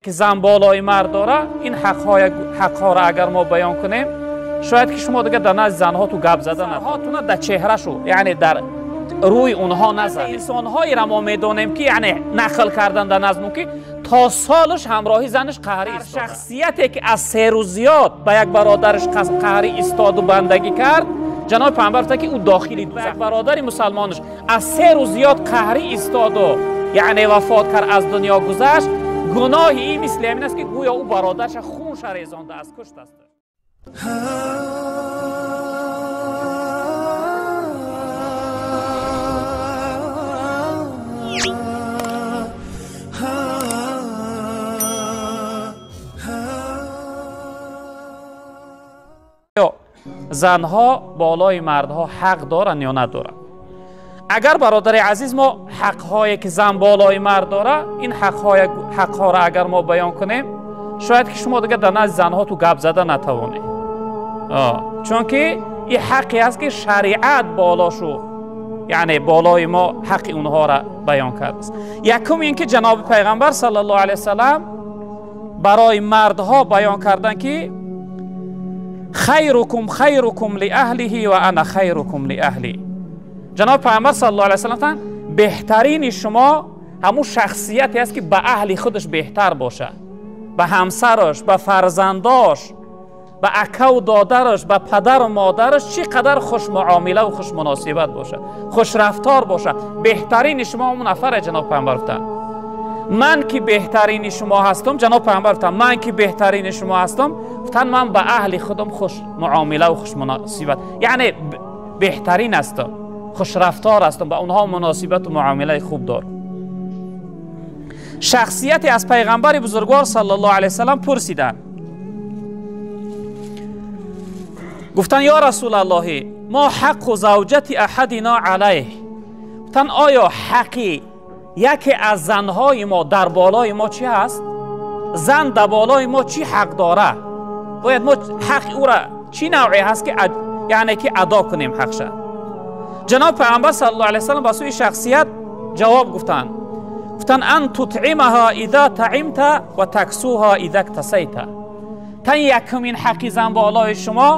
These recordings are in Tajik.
Ки зан болои мард дора, ин ҳақҳоро агар мо баён кунем, шояд ки шумо дига дар назди занҳо ту гап зада натавонед, дар чеҳрашу, яъне дар рӯи онҳо назанед. Инсонҳоеро мо медонем ки яъне нақл кардан дар назму ки то солаш ҳамроҳи занаш қаҳрӣ истод. Шахсияте ки аз се рӯз зиёд ба як бародараш қаҳрӣ истоду бандагӣ кард, ҷаноби паёмбар гуфта ки ӯ дохили дӯзах. Бародари мусалмонаш аз се рӯз зиёд қаҳрӣ истоду яъне вафот кард, аз дунё гузашт, гуноҳи ин мисли ҳамин аст ки гӯё ӯ бародарша хунша резонда аст, кушт аст. Занҳо болои мардҳо ҳақ доранд ё надоранд? Агар бародари азиз мо ҳақҳое ки зан болои мард дора, ин ҳақҳоро агар мо баён кунем, шояд ки шумо дига дар назди занҳо ту гап зада натавонед, чунки ин ҳақе аст ки шариат болошу, яъне болои мо ҳаққи онҳоро баён кардааст. Якум ин ки ҷаноби пайғамбар саллаллоҳу алайҳи васаллам барои мардҳо баён карданд ки хайрукум хайрукум лиаҳлиҳи ва ана хайрукум лиаҳли. Ҷаноби пайғамбар саллаллоҳу алайҳи васаллам гуфтанд беҳтарини шумо ҳамун шахсияте аст ки ба аҳли худаш беҳтар бошад, ба ҳамсараш, ба фарзандош, ба акаву додараш, ба падару модараш чӣ қадар хушмуомила ва хушмуносибат бошад, хушрафтор бошад. Беҳтарини шумо ҳамун нафаре, ҷаноби пайғамбар гуфтанд. Ман ки беҳтарини шумо ҳастам, ҷаноби пайғамбар гуфтанд, ман ки беҳтарини шумо ҳастам, гуфтанд ман ба аҳли худам хушмуомила ва хушмуносибат, яъне беҳтарин ҳастам, хушрафтор ҳастам, ба онҳо муносибату муомилаи хуб дорам. Шахсияте аз пайғамбари бузургвор саллаллоҳу алайҳи васаллам пурсиданд, гуфтанд ё расулаллоҳи мо ҳаққу завҷати аҳадино алайҳ, гуфтанд оё ҳаққи яке аз занҳои мо дар болои мо чӣ ҳаст? Зан дар болои мо чӣ ҳақ дора? Бояд мо ҳаққи ӯра чӣ навъе ҳаст ки яъне ки адо кунем ҳақша? Ҷаноби пайғамбар саллаллоҳу алайҳи васаллам ба сӯи шахсият ҷавоб гуфтанд, гуфтанд ан тутъимаҳа иза таимта ва таксуҳа иза ктасайта. Тан якумин ҳаққи зан болои шумо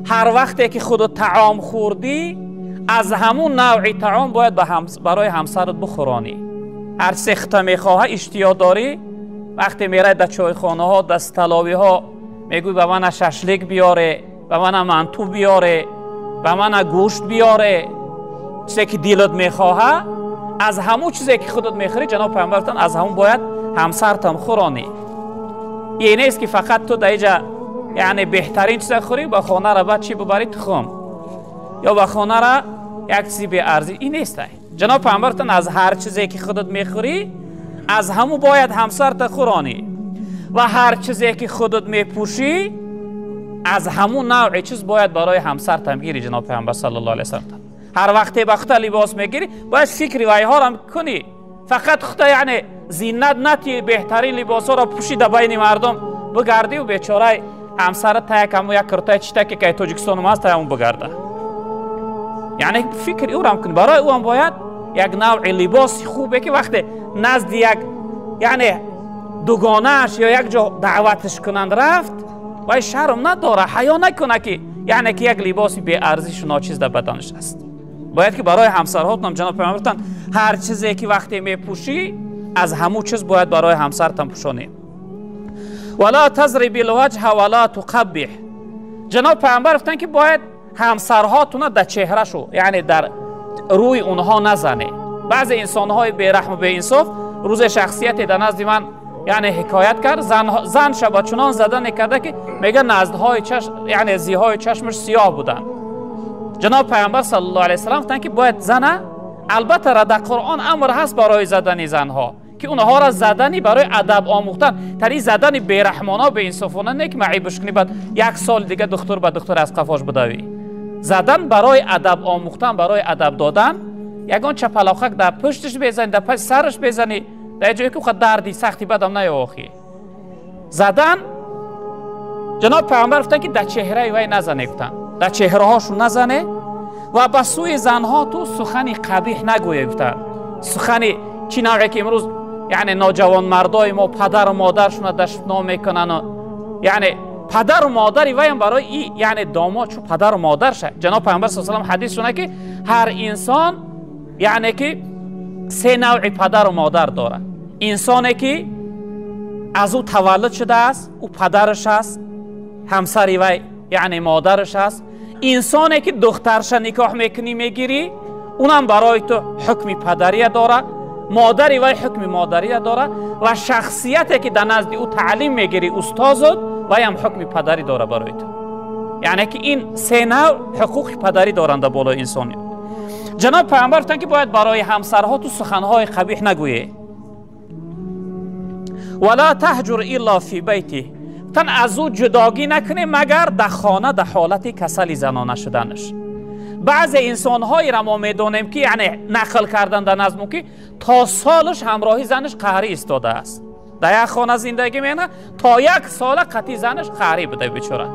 ҳар вақте ки худу таом хӯрдӣ, аз ҳамун навъи таом бояд барои ҳамсарат бихӯронӣ. Ҳар чизе хита мехоҳа, иштиё дорӣ, вақте мерай дар чойхонаҳо, дар столовиҳо, мегӯй ба мана шашлик биёре, ба мана манту биёре, ба мана гӯшт биёре, чизе ки дилат мехоҳа, аз ҳамун чизе ки худат мехӯрӣ, ҷаноби пайғамбар гуфтанд, аз ҳамун бояд ҳамсартам хӯронӣ. Ин нест ки фақат ту дар инҷа яъне беҳтарин чиза хӯрӣ, ба хонара баъд чӣ бибарӣ? Тухм ё ба хонара як чизи беарзӣ. Ин нест. Ҷаноби пайғамбар гуфтанд аз ҳар чизе ки худат мехӯрӣ, аз ҳамун бояд ҳамсарта хӯронӣ ва ҳар чизе ки худат мепӯшӣ, аз ҳамун навъи чиз бояд барои ҳамсартам гирӣ. Ҷаноби пайғамбар саллаллоҳу алайҳи васаллам ҳар вақте ба хута либос мегирӣ, бояд фикри вайҳоро кунӣ. Фақат хута яъне зинат натӣ, беҳтарин либосҳоро пӯшӣ дар байни мардум бигардӣ ва бечорай ҳамсарат та як ҳамун як куртаи читаке ки Тоҷикистон омааст, та ҳамун бигарда. Яъне фикри ӯрам кунӣ. Барои ӯ ҳам бояд як навъи либоси хубе ки вақте назди як яъне дугонааш ё як ҷо даъваташ кунанд рафт, вай шарм надора, ҳаё накуна ки яъне ки як либоси беарзишу ночиз дар баданаш аст. Бояд ки барои ҳамсарҳотонам ҷаноби пайғамбар гуфтанд ҳар чизе ки вақте мепӯшӣ, аз ҳамун чиз бояд барои ҳамсартам пӯшонӣ. Вала тазриби лваҷҳа вала туқаббиҳ. Ҷаноби пайғамбар гуфтанд ки бояд ҳамсарҳотона дар чеҳрашу, яъне дар рӯи онҳо назанед. Баъзе инсонҳои бераҳму беинсоф рӯзе шахсияте дар назди ман яъне ҳикоят кард, занша ба чунон задане карда ки мега наздҳои чашм, яъне зиҳои чашмаш сиёҳ буданд. Ҷаноби пайғамбар саллаллоҳу алайҳи васаллам гуфтанд ки бояд зана, албатта дар Қуръон амр ҳаст барои задани занҳо, ки онҳоро задани барои адаб омӯхтан, тари задани бераҳмона беинсофона не ки маъибш кунӣ, баъд як сол дига духтур ба духтур аз қафош бидавӣ. Задан барои адаб омӯхтан, барои адаб додан, ягон чапалоқак дар пушташ безанӣ, дар паси сараш безанӣ, дар ҷое ки ӯ дарди сахти бадам наёохӣ. Задан ҷаноби пайғамбар гуфтанд ки дар чеҳраи вай назане, гуфтанд дар чеҳраҳошон назане ва ба сӯи занҳо ту сухани қабиҳ нагӯе, гуфтанд. Сухани чӣ навъе ки имрӯз یعنی نوجوان مردای ما پدر و مادرشون دشنام میکنن و یعنی پدر و مادری ویم برای ای یعنی داماد چون پدر و مادرشه. جناب پیامبر صلی الله علیه و سلم حدیث شونه که هر انسان یعنی که سه نوع پدر و مادر داره. انسانی که از او تولد شده است او پدرش است، همسری وی یعنی مادرش است. انسانی که دخترش نکاح میکنی میگیری اونم برای تو حکم پدری داره، مادری وی حکم مادری داره و شخصیتی که در نزد او تعلیم میگیری استادت وی هم حکم پدری داره برای تو. یعنی که این سه نوع حقوق پدری دارند در بالای انسان. جناب پیامبر گفتند که باید برای همسرها تو سخنهای قبیح نگویی. ولا تهجر الا فی بیتی، تن از او جداگی نکنی مگر در خانه در حالت کسل زنانه شدنش. بعض انسانهایی را ما میدانیم که یعنی نقل کردن در نظم که تا سالش همراهی زنش قهری ایستاده است، در یک خانه زندگی میکنه تا یک سال قطعی زنش قهری بوده بیچاره.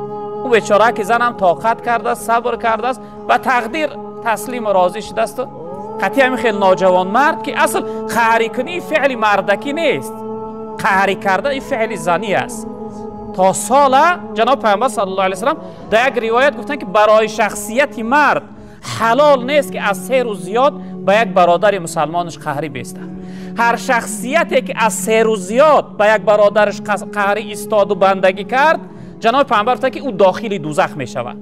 او بیچاره که زنم طاقت کرده است، صبر کرده است و تقدیر تسلیم و راضی شده است. قطعی همین خیلی ناجوان مرد که اصل قهری کنی فعل مردکی نیست، قهری کرده این فعل زنی است. تا ساله جناب پیامبر صلی الله علیه و سلم در یک روایت گفتن که برای شخصیت مرد حلال نیست که از 3 روز زیاد به یک برادر مسلمانش قهری بیسته. هر شخصیتی که از 3 روز زیاد به یک برادرش قهری ایستاد و بندگی کرد، جناب پیامبر گفتن که او داخل دوزخ می شود.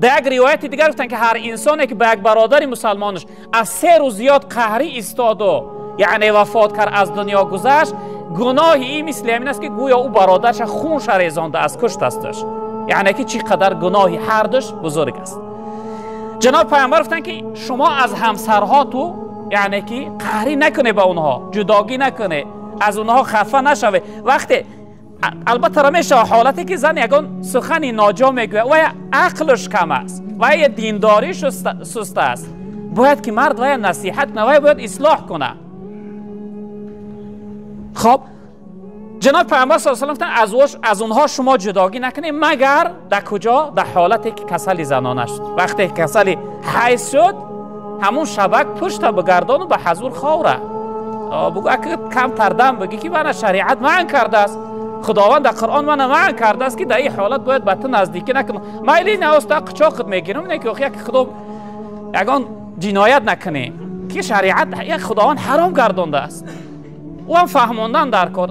در یک روایت دیگر گفتن که هر انسانی که به یک برادر مسلمانش از 3 روز زیاد قهری ایستاد و یعنی وفات کرد، از دنیا گذشت، گناه این مثل همین است که گویا او برادرش خونش ریزانده از کشت استش. یعنی که چقدر گناهی هر دوش بزرگ است. جناب پیامبر گفتن که شما از همسرها تو یعنی که قهری نکنه با اونها، جداگی نکنه، از اونها خفه نشوه. وقتی البته را میشه حالتی که زن یگان سخنی ناجا میگوید و عقلش کم است و یا دینداریش سست است، باید که مرد و نصیحت کنه و باید اصلاح کنه. خب جناب پیامبر صلی الله علیه و سلم از اونها شما جداگی نکنید مگر در کجا؟ در حالتی که کسل زنانه شد. وقتی کسل حیض شد همون شبک پشت بگردان و به حضور خوره بگو اگه کم تردم بگی که من شریعت منع کرده است، خداوند در قرآن من منع کرده است که در این حالت باید به تو نزدیکی نکنم. میلی نه استا قچاقت میگیرم نه که یک خدا یگان جنایت نکنیم که شریعت یک خداوند حرام گردانده است. او هم فهماندن در کار،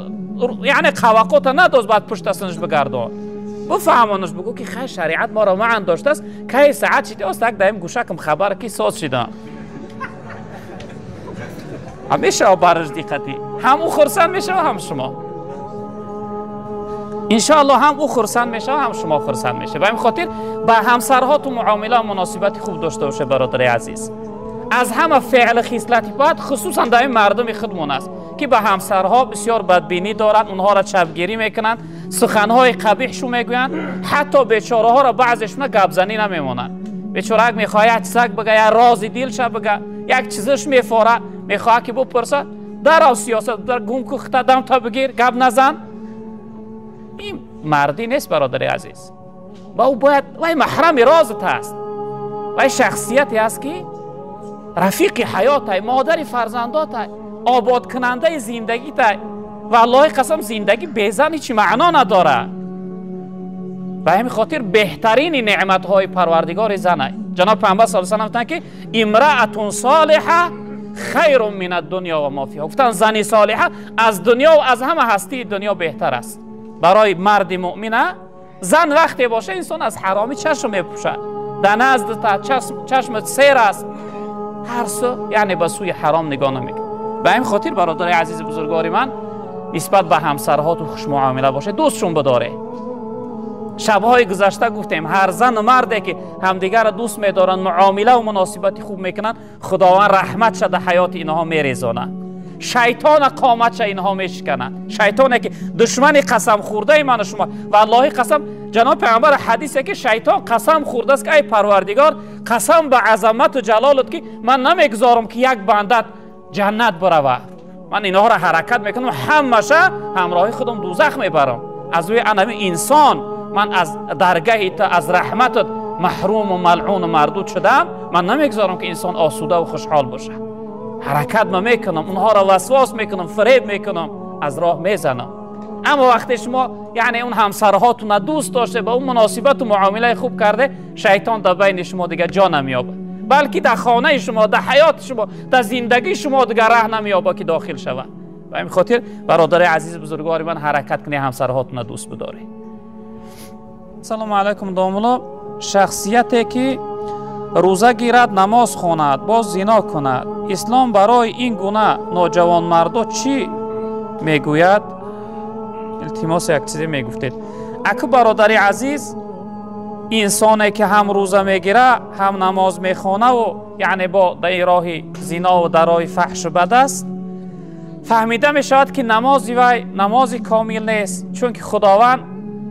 یعنی قواقات ندوز باید پشت سنش بگردان، بفهمانش بگو که خیر شریعت ما را معن داشته است. کی ساعت شده است یک دایم گوشکم خبر کی ساز شدم همیشه برش دقتی هم او خرسند میشه هم شما انشاءالله، هم او خرسند میشه هم شما خرسند میشه. به این خاطر با همسرها تو معامله و مناسبت خوب داشته باشه برادر عزیز. از همه فعل خصلتی بد خصوصا در این مردم خودمون است که به همسرها بسیار بدبینی دارند، اونها را چپگیری میکنند، سخنهای قبیحشو میگویند، حتی بیچاره ها را بعضیشون گپ زنی نمیمونند. بیچاره میخواد یک چیزک بگه، یک راز دلش بگه، یک چیزش میفاره، میخواد که بپرسه در سیاست در گم کو خطا دم تا بگیر گپ نزن. این مردی نیست برادر عزیز. با او باید وای محرم رازت هست، وای شخصیتی است که رفیق حیات، مادر فرزندات، آباد کننده زندگی تا. والله قسم زندگی بی زن هیچ معنا نداره. به همین خاطر بهترین نعمت های پروردگار زنه. جناب پیامبر صلی الله علیه و سلم گفتند که امرأة صالحه خیر من الدنیا و ما فیها. گفتن زنی صالحه از دنیا و از همه هستی دنیا بهتر است. برای مرد مؤمنه زن وقتی باشه انسان از حرامی چشم میپوشه، در نزد تا چشم سیر است، هر سو یعنی به سوی حرام نگاه نمیکنه. به این خاطر برادر عزیز بزرگوار من نسبت به همسرها تو خوش معامله باشه، دوستشون بداره. شبهای گذشته گفتیم هر زن و مردی که همدیگر را دوست میدارن، معامله و مناسبت خوب میکنن، خداوند رحمت شده حیات اینها میریزانه. شیطان قامتش اینها میشکنن. شیطانی که دشمن قسم خورده من و شما، والله قسم جناب پیامبر حدیثه که شیطان قسم خورده است که ای پروردگار قسم به عظمت و جلالت که من نمیگذارم که یک بندت جنت بروه، من اینها را حرکت میکنم همشه همراهی خودم دوزخ میبرم. از روی انمی انسان من از درگه تا از رحمتت محروم و ملعون و مردود شدم، من نمیگذارم که انسان آسوده و خوشحال باشه. Ҳаракат ма мекунам, онҳоро васвас мекунам, фиреб мекунам, аз роҳ мезанам. Аммо вақте шумо яъне он ҳамсарҳотона дӯст доште, ба он муносибату муомилаи хуб карде, шайтон дар байни шумо дигар ҷо намеёбад, балки дар хонаи шумо, дар ҳаёти шумо, дар зиндагии шумо дигар раҳ намеёбад ки дохил шавад. Ба ин хотир бародари азиз бузургвори ман, ҳаракат кунед ҳамсарҳотона дӯст бидоред. Салому алайкум домулло. Шахсияте ки рӯза гирад, намоз хонад, боз зино кунад, ислом барои ин гуна ноҷавонмардо чӣ мегӯяд? Илтимос, як чизе мегуфтед. Аку бародари азиз, инсоне ки ҳам рӯза мегира, ҳам намоз мехонаву яъне бо дар роҳи зинову дар роҳи фаҳшу бад аст, фаҳмида мешавад ки намози вай намози комил нест, чунки Худованд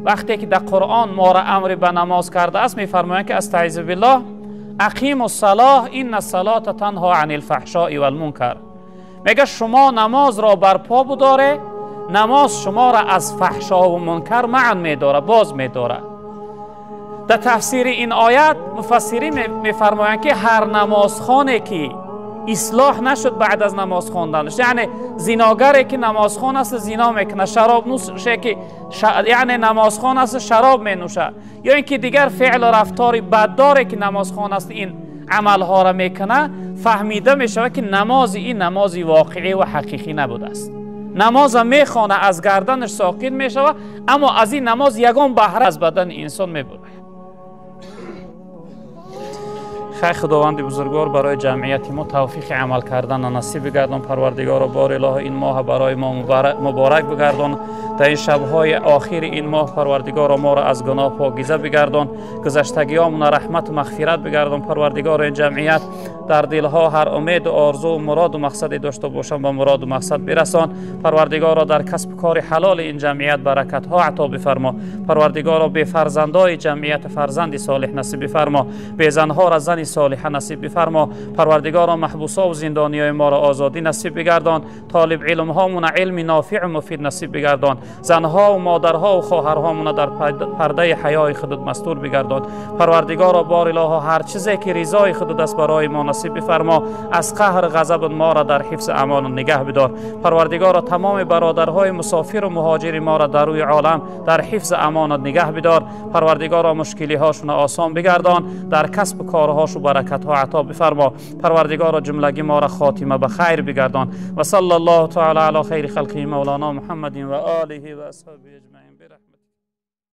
вақте ки дар Қуръон моро амри ба намоз кардааст, мефармояд ки астаизу биллоҳ ақиму ссалоҳ инна ссалота танҳо ани лфаҳшои валмункар. Мега шумо намозро барпо будоре, намоз шуморо аз фаҳшову мункар маън медора, боз медора. Дар тафсири ин оят муфассирин мефармоянд ки ҳар намозхоне ки ислоҳ нашуд баъд аз намоз хонданаш, яъне зиногаре ки намозхон аст зино мекунад, шаробнӯше ки яъне намозхон аст шароб менӯшад, ё ин ки дигар феълу рафтори баддоре ки намозхон аст ин амалҳоро мекунад, фаҳмида мешавад ки намози ин намози воқеӣ ва ҳақиқӣ набудааст. Намоза мехона, аз гарданаш соқит мешавад, аммо аз ин намоз ягон баҳра аз бадани инсон мебурад. Хай Худованди бузургвор барои ҷамъияти мо тавфиқи амал карданро насиб бигардон. Парвардигоро, бори илоҳо ин моҳ барои мо муборак бигардон. Дар ин шабҳои охири ин моҳ Парвардигоро моро аз гуноҳ покиза бигардон, гузаштагиҳомона раҳмату мағфират бигардон. Парвардигоро, ин ҷамъият дар дилҳо ҳар умеду орзу, муроду мақсаде дошта бошанд, ба муроду мақсад бирасон. Парвардигоро, дар касбу кори ҳалоли ин ҷамъият баракатҳо ато бифармо. Парвардигоро, бефарзандои ҷамъият фарзанди солиҳ насиб бифармо, безанҳоро зани солиҳа насиб бифармо. Парвардигоро, маҳбусо зиндониёи моро озодӣ насиб бигардон, толиб илмҳомона илми нофиъу муфид насиб бигардон, занҳо модарҳо ва хоҳарҳомона дар пардаи ҳаёи худут мастур бигардон. Парвардигоро, бор илоҳо, ҳар чизе ки ризои худут аст барои мо насиб бифармо, аз қаҳр ғазаб моро дар ҳифзи амон нигаҳ бидор. Парвардигоро, тамоми бародарҳои мусофиру муҳоҷири моро дар рӯи олам дар ҳифзи амонат нигаҳ бидор. Парвардигоро, мушкилиҳошонро осон бигардон, дар касбу корҳошу баракатҳо ато бифармо. Парвардигоро, ҷумлаги моро хотима ба хайр бигардон. Ва салла аллоҳу таала ала хайри халқиҳи мавлоно Муҳаммадин ва олиҳи ва асҳобиҳи аҷмаин.